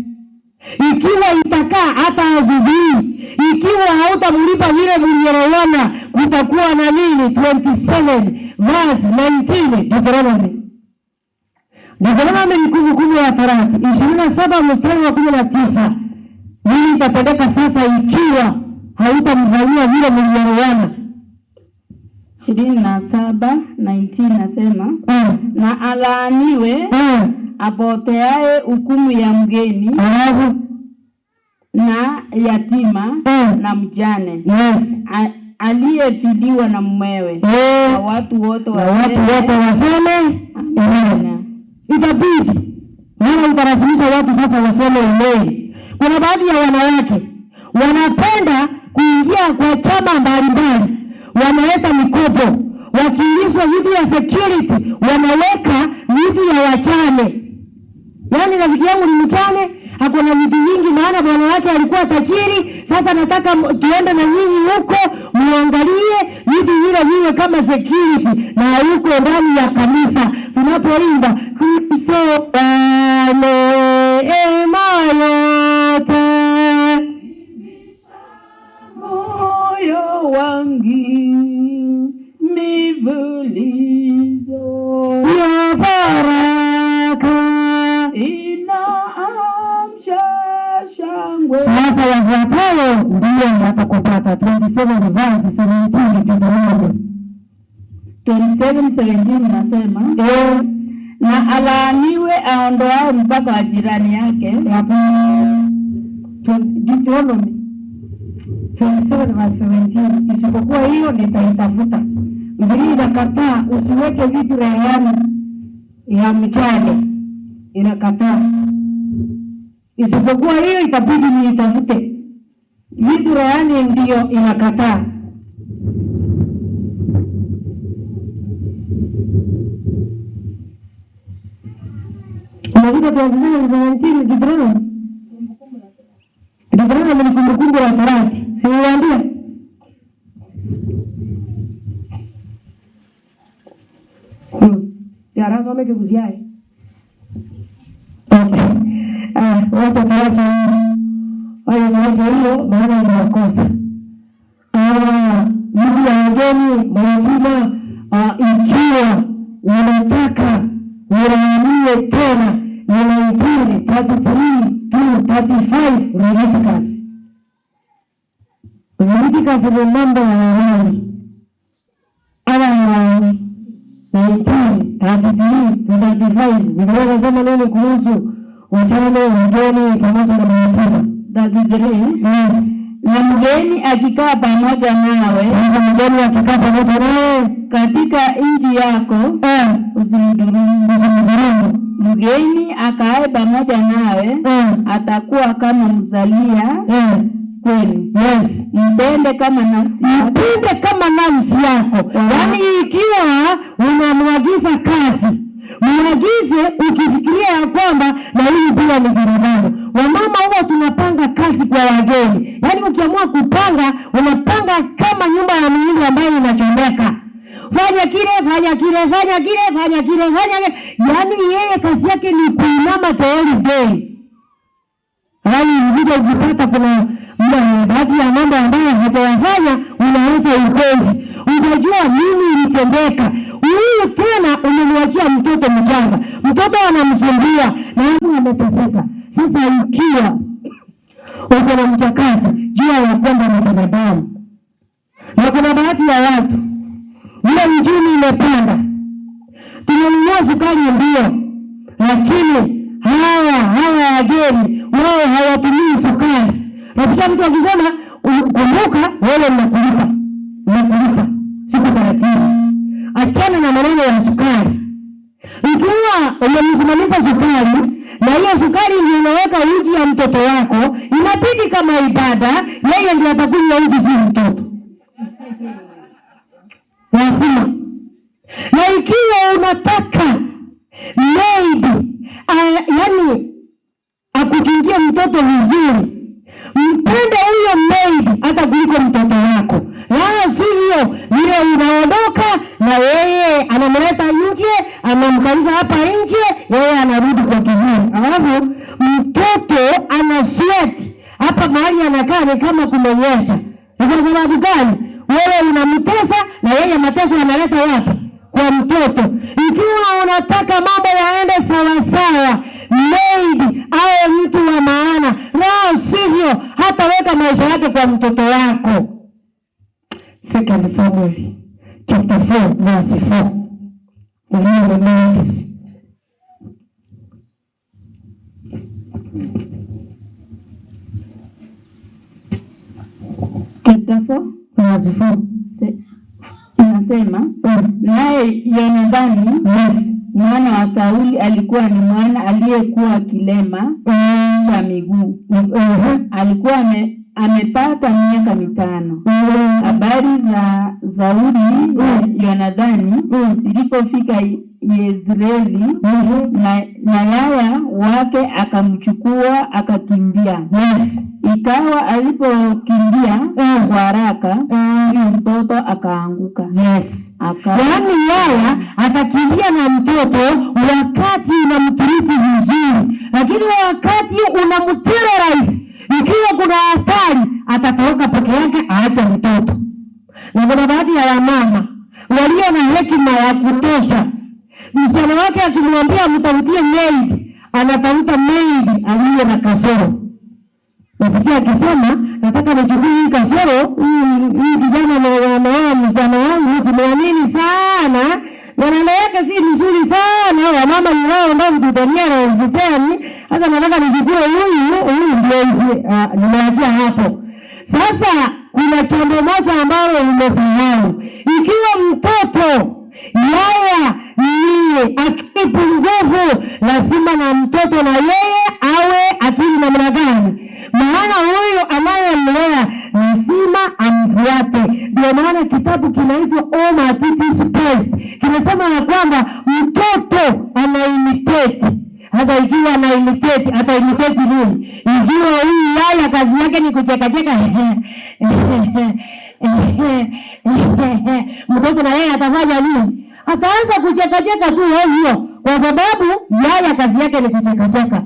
Speaker 1: Ikiwa itakaa hata asubuhi, ikiwa hautamlipa vile mlielewana, kutakuwa na nini? 27 verse 19 Deuteronomy. Deuteronomy ni Kumbukumbu ya Torati 27 mstari wa 19. Nini itatendeka sasa ikiwa hautamfanyia vile mlielewana?
Speaker 2: 27:19 nasema, na alaaniwe apoteaye hukumu ya mgeni
Speaker 1: Alafu
Speaker 2: na yatima na mjane aliyefiliwa na mumewe. Na watu wote
Speaker 1: Na watu
Speaker 2: waseme,
Speaker 1: wote waseme amen.
Speaker 2: Amina.
Speaker 1: Itabidi maana utalazimisha watu sasa waseme amen. Kuna baadhi ya wanawake wanapenda kuingia kwa chama mbalimbali, wanaleta mikopo, wakiulizwa vitu ya security wanaweka vitu ya wajane. Yaani rafiki yangu ni mjane, ako na vitu vingi, maana bwana wake alikuwa tajiri. Sasa nataka tuende na nyinyi huko muangalie vitu vile viwe kama security, na huko ndani ya kanisa tunapoimba Kristo wa neema yote,
Speaker 2: Moyo wangu mivulizo
Speaker 1: ya baraka
Speaker 2: inaamsha shangwe.
Speaker 1: Sasa yafuatayo ndiyo yatakupata. 27 verse 17 Deuteronomy.
Speaker 2: 27:17 nasema, na alaaniwe aondoaye mpaka wa jirani yake.
Speaker 1: Hapo Deuteronomy 27 verse 17. Isipokuwa hiyo nitaitafuta. Biblia inakataa usiweke vitu rehani ya mjane, inakataa. Isipokuwa hiyo itabidi niitafute. Vitu rehani ndiyo inakataa. Umefika 27 17 Deuteronomy? Deuteronomy ni Kumbukumbu la Torati. Si niliwaambia? Yarasome kiguziae. Okay. Ah, wacha tuache hiyo. Wacha tuache hiyo maana ni makosa. Ah, mtu wa wageni, mayatima, ikiwa wanataka walaaniwe tena ni 19:33 to 35 Leviticus. Leviticus ni mambo ya Walawi. Ama ya Walawi. 19:33 to 35. Biblia inasema nini kuhusu wajane, wageni pamoja na mayatima?
Speaker 2: 33.
Speaker 1: Yes.
Speaker 2: Na mgeni akikaa pamoja nawe
Speaker 1: Sasa mgeni akikaa pamoja nawe
Speaker 2: katika nchi yako, usimdhulumu.
Speaker 1: Usimdhulumu.
Speaker 2: Mgeni akae pamoja nawe atakuwa kama mzalia kwenu. Mpende kama nafsi yako.
Speaker 1: Mpende kama nafsi yako. Yaani ikiwa unamwagiza kazi, mwagize ukifikiria ya kwamba na huyu pia ni binadamu. Wamama huwa tunapanga kazi kwa wageni. Yaani ukiamua kupanga, unapanga kama nyumba ya mihindi ambayo inachomeka. Fanya kile, fanya kile, fanya kile, fanya kile, fanya kile. Yaani yeye kazi yake ni kuinama the whole day. Yaani ukija ukipata kuna baadhi ya mambo ambayo hajayafanya, unaanza ugomvi. Utajua nini ilitendeka. Huyu tena umemwachia mtoto mchanga. Mtoto anamsumbua na huyu ameteseka. Sasa ukiwa uko na mchakazi, jua ya kwamba ni binadamu. Na kuna baadhi ya watu ile uchumi imepanda, tumenunua sukari ndio, lakini hawa wageni wao hawatumii sukari. Nasikia mtu akisema, kumbuka wewe mnakulipa siku taratibu. Achana na maneno ya sukari. Ikiwa umemsimamisha sukari na hiyo sukari ndio unaweka uji ya mtoto wako, inabidi kama ibada, yeye ndiye atakunywa uji, si mtoto. Lazima. Na ikiwa unataka maid, yani akuchungie mtoto vizuri, mpende huyo maid hata kuliko mtoto wako. La sivyo, vile unaondoka na yeye anamleta nje, anamkaliza hapa nje, yeye anarudi kwa kivuli. Alafu mtoto ana sweat hapa mahali anakaa ni kama kumenyesha. Ni kwa sababu gani? Wewe unamtesa na yeye mateso analeta wapi? Kwa mtoto. Ikiwa unataka mambo yaende sawa sawa, maid awe mtu wa maana, la sivyo hataweka maisha yake kwa mtoto wako. 2 Samuel chapter 4 verse 4. Ulio maids.
Speaker 2: Chapter 4
Speaker 1: verse 4.
Speaker 2: Inasema, naye Yonathani mwana wa Sauli alikuwa ni mwana aliyekuwa kilema cha miguu. Alikuwa Amepata miaka 5. Habari za Sauli na Yonathani zilipofika Yezreeli, na yaya wake akamchukua akakimbia. Ikawa alipokimbia kwa haraka, huyo mtoto akaanguka.
Speaker 1: Yaani yaya atakimbia na mtoto wakati unamtreat vizuri, lakini wakati unamterrorize, ikiwa kuna hatari, atatoroka peke yake aache mtoto. Na kuna baadhi ya wamama walio na hekima ya kutosha, msichana wake akimwambia mtafutie maid, anatafuta maid aliye na kasoro. Nasikia akisema, nataka nichukue hii kasoro, hii kijana ameoa msichana wangu, simuamini sana, mwenendo yake si mzuri sana, wamama ni ambao mtutania na hospitali. Sasa nataka nichukue huyu, huyu ndio hizi, nimeachia hapo. Sasa kuna jambo moja ambalo umesahau. Ikiwa mtoto yaya ni akili pungufu, lazima na mtoto na yeye awe akili namna gani? Maana huyu anayemlea lazima amfuate. Ndio maana kitabu kinaitwa Oma Titi's Best kinasema ya kwamba mtoto ana imitate. Sasa ikiwa ana imitate, ata imitate nini? Ikiwa huyu yaya kazi yake ni kuchekacheka, mtoto na yeye atafanya nini? Ataanza kuchekacheka tu ovyo, kwa sababu yaya kazi yake ni kuchekacheka.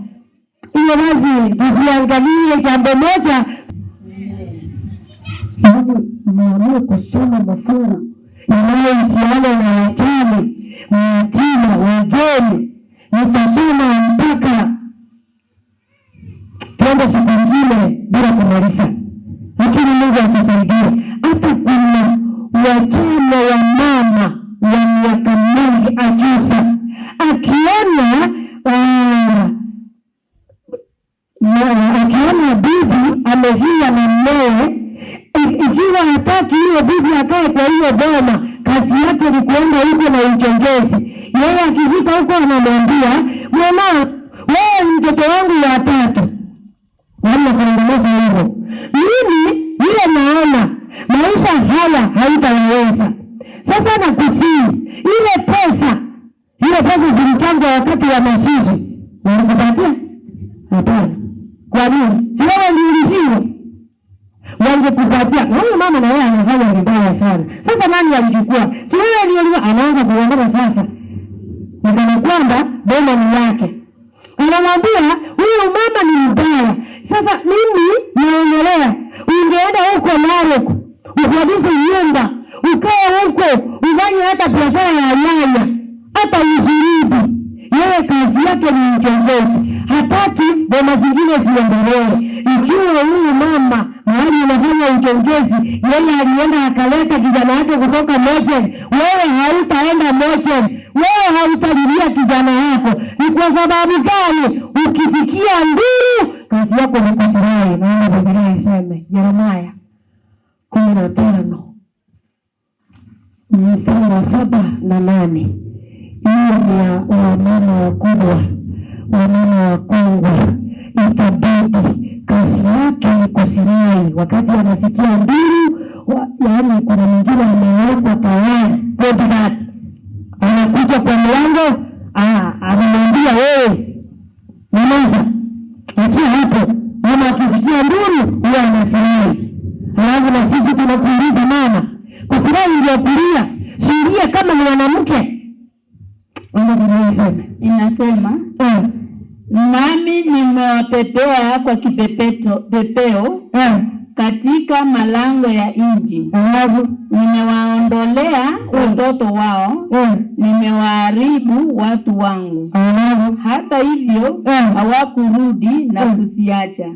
Speaker 1: Hiyo basi tusiangalie jambo moja. Yaani niamue kusoma mafungu yanayohusiana na wajane, mayatima, wageni. Nitasoma mpaka tuende siku nyingine bila kumaliza, lakini Mungu atusaidia. Hata kuna wajane wa mama wa miaka mingi ajuza, akiona bibi amevia na mmewe, ikiwa hataki hiyo bibi akae kwa hiyo boma, kazi yake ni kuenda huko na uchongezi. Yeye akifika huko anamwambia, mwanao, wewe ni mtoto wangu wa tatu. Namna kuendeleza hivyo. Mimi ile naona maisha haya haitaweza. Sasa nakusihi, ile pesa zilichangwa wakati wa mazishi, walikupatia? Hapana. Kwa nini? Si wewe ndiye ulifiwa. Wangekupatia. Na huyu mama na yeye anafanya vibaya sana. Sasa nani alichukua? Si wewe ndiye ulifiwa. Anaanza kuongea sasa. Ni kana kwamba boma ni yake. Anamwambia huyu mama ni mbaya. Sasa mimi naonelea ungeenda huko Narok, ukodishe nyumba, ukae huko, ufanye hata biashara ya nyanya, hata uzurudi. Yeye kazi yake ni uchongezi. Hataki boma zingine ziendelee. Ikiwa huyu mama mahali unafanya uchongezi, yeye alienda akaleta kijana wake kutoka Mochen, wewe hautaenda Mochen, wewe hautalilia kijana wako. Ni kwa sababu gani? Ukisikia nduru, kazi yako ni kusirai. Naomba Biblia iseme Yeremia 15 mstari wa 7 na 8. Hiyo ni ya wamama wakubwa, wamama wakongwe. Itabidi kazi yake ni kusirai. Wakati anasikia nduru, yaani kuna mwingine amewekwa tayari bodyguard, anakuja kwa mlango, anamwambia wewe nyamaza, achia hapo. Mama akisikia nduru huwa anasirai. Alafu na sisi tunakuuliza mama, kusirai ndio kulia, silia kama ni mwanamke.
Speaker 2: Inasema, nami nimewapepea kwa kipepeo katika malango ya nchi. Nimewaondolea watoto wao, nimewaharibu watu wangu. Hata hivyo hawakurudi na kuziacha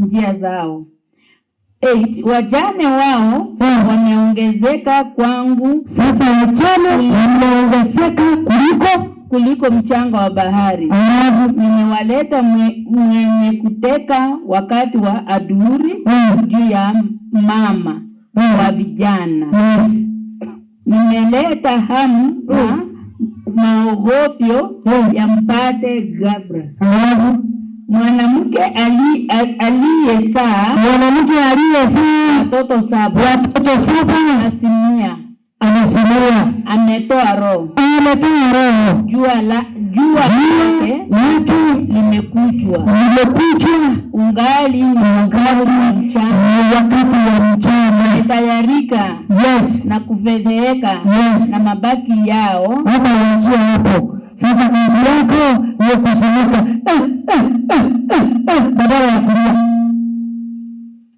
Speaker 2: njia zao. 8 Wajane wao wameongezeka kwangu.
Speaker 1: Sasa wajane wameongezeka
Speaker 2: kuliko mchanga wa bahari. Nimewaleta mwenye kuteka wakati wa adhuhuri juu ya mama wa vijana. Nimeleta hamu na maogofyo ya mpate ghafla. Mwanamke aliyezaa
Speaker 1: Mwanamke aliyezaa
Speaker 2: watoto 7
Speaker 1: watoto 7
Speaker 2: anasimia,
Speaker 1: anasimia,
Speaker 2: ametoa roho.
Speaker 1: Ametoa roho.
Speaker 2: Jua lake
Speaker 1: lake
Speaker 2: limekuchwa,
Speaker 1: limekuchwa,
Speaker 2: ungali ni wakati wa mchana,
Speaker 1: ni wakati wa mchana.
Speaker 2: Wametayarika na kufedheheka na mabaki yao.
Speaker 1: Hata uachie hapo. Sasa kazi yako ni kusimuka badala ya kulia.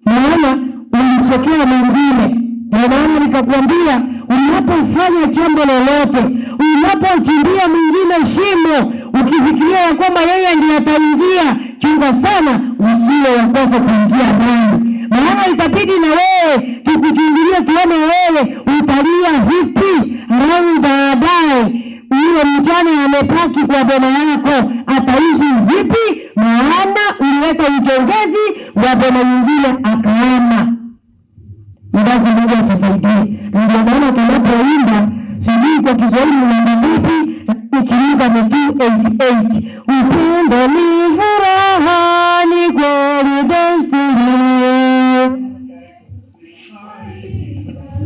Speaker 1: Maana ulichokea mwingine. Ndio maana nikakwambia unapofanya jambo lolote, unapochimbia mwingine shimo, ukifikiria ya kwamba yeye ndiye ataingia, chunga sana usiwe wa kwanza kuingia ndani. Maana itabidi na wewe tukuchungulie tuone wewe utalia vipi, halafu baadaye yule mjane amepaki kwa boma yako ataishi vipi? Maana ulileta uchongezi wa boma nyingine akaama. Basi Mungu atusaidie. Ndio maana tunapoimba, sijui kwa Kiswahili ni namba ngapi, lakini ukiimba ni 288. Upendo ni furaha, ni kweli desturi.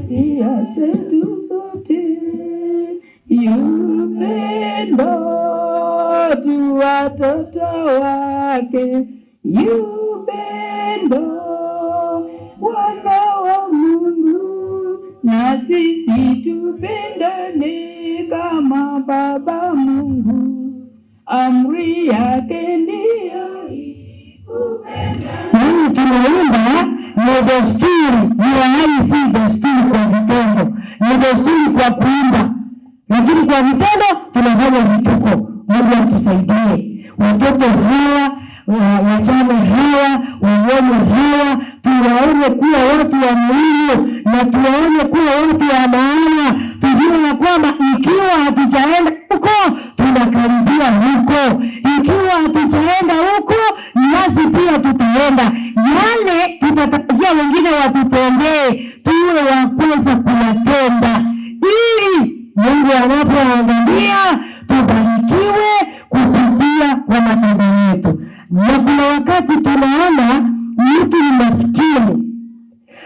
Speaker 2: Tia zetu sote, upendo tu watoto wake, upendo wana wa Mungu, na sisi tupendane kama Baba Mungu, amri yake ndiyo
Speaker 1: Yaani tunaimba ni desturi, ila si desturi kwa vitendo, ni desturi kwa kuimba, lakini kwa vitendo tunafanya vituko. Mungu atusaidie. Watoto hawa, wajane hawa, wanyonge hawa, tuwaone kuwa watu wa muhimu na tuwaone kuwa watu wa maana. Tujue ya kwamba ikiwa hatujaenda huko, tunakaribia huko. Ikiwa hatujaenda huko, nasi pia tutaenda. Yale tutatarajia wengine watutendee, tuwe wa kwanza kuyatenda, ili Mungu anapoangalia tubarikiwe kupitia kwa matendo yetu. Na kuna wakati tunaona mtu ni maskini,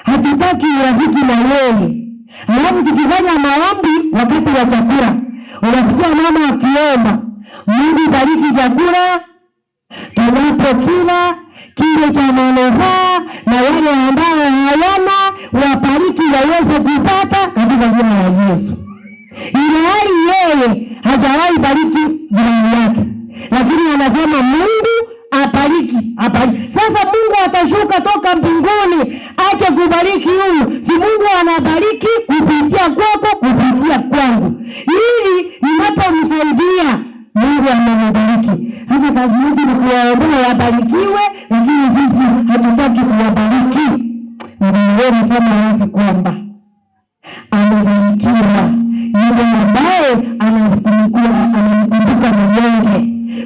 Speaker 1: hatutaki urafiki na yeye, alafu tukifanya maombi wakati wa chakula, unasikia mama akiomba, Mungu bariki chakula tunapokila kile cha manufaa, na wale ambao hawana wabariki waweze kupata katika jina la Yesu. Ilhali yeye hajawahi bariki jirani yake, lakini anasema Mungu apariki, apariki. Sasa Mungu atashuka toka mbinguni aje kubariki huyu? Si Mungu anabariki kupitia kwako, kupitia kwangu, ili ninapomsaidia Mungu amembariki. Sasa kazi yetu ni kuwaombea wabarikiwe, lakini sisi hatutaki kuwabariki. Ndio nasema wazi kwamba amebarikiwa yule ambaye anamkumbuka mnyonge.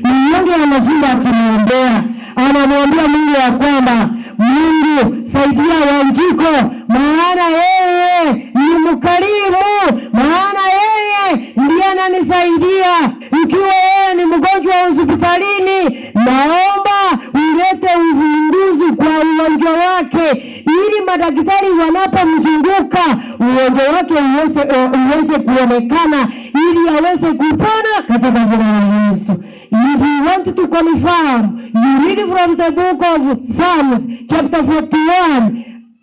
Speaker 1: Mnyonge anashinda akimwombea, anamwambia Mungu ya kwamba Mungu saidia Wanjiko, maana yeye ni mkarimu, maana yeye ndiye ananisaidia. Ikiwa yeye ni mgonjwa hospitalini, naomba ulete uvumbuzi kwa ugonjwa wake, ili madaktari wanapomzunguka ugonjwa wake uweze kuonekana, ili aweze kupona katika jina la Yesu. If you want to confirm, you read from the book of Psalms chapter 41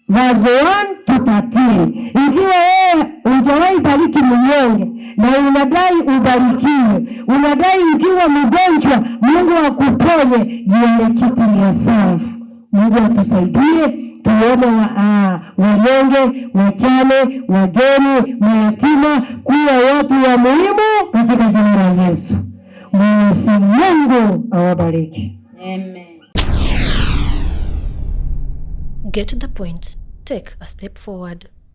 Speaker 1: verse 1 to 13. Ikiwa wewe hujawahi bariki mnyonge na unadai ubarikiwe, unadai ukiwa mgonjwa Mungu akuponye, you are cheating yourself. Mungu atusaidie tuone wanyonge, wajane, wageni, mayatima kuwa watu wa muhimu katika jina la Yesu. Mwenyezi Mungu awabariki.
Speaker 2: Amen.
Speaker 3: Get the point. Take a step forward.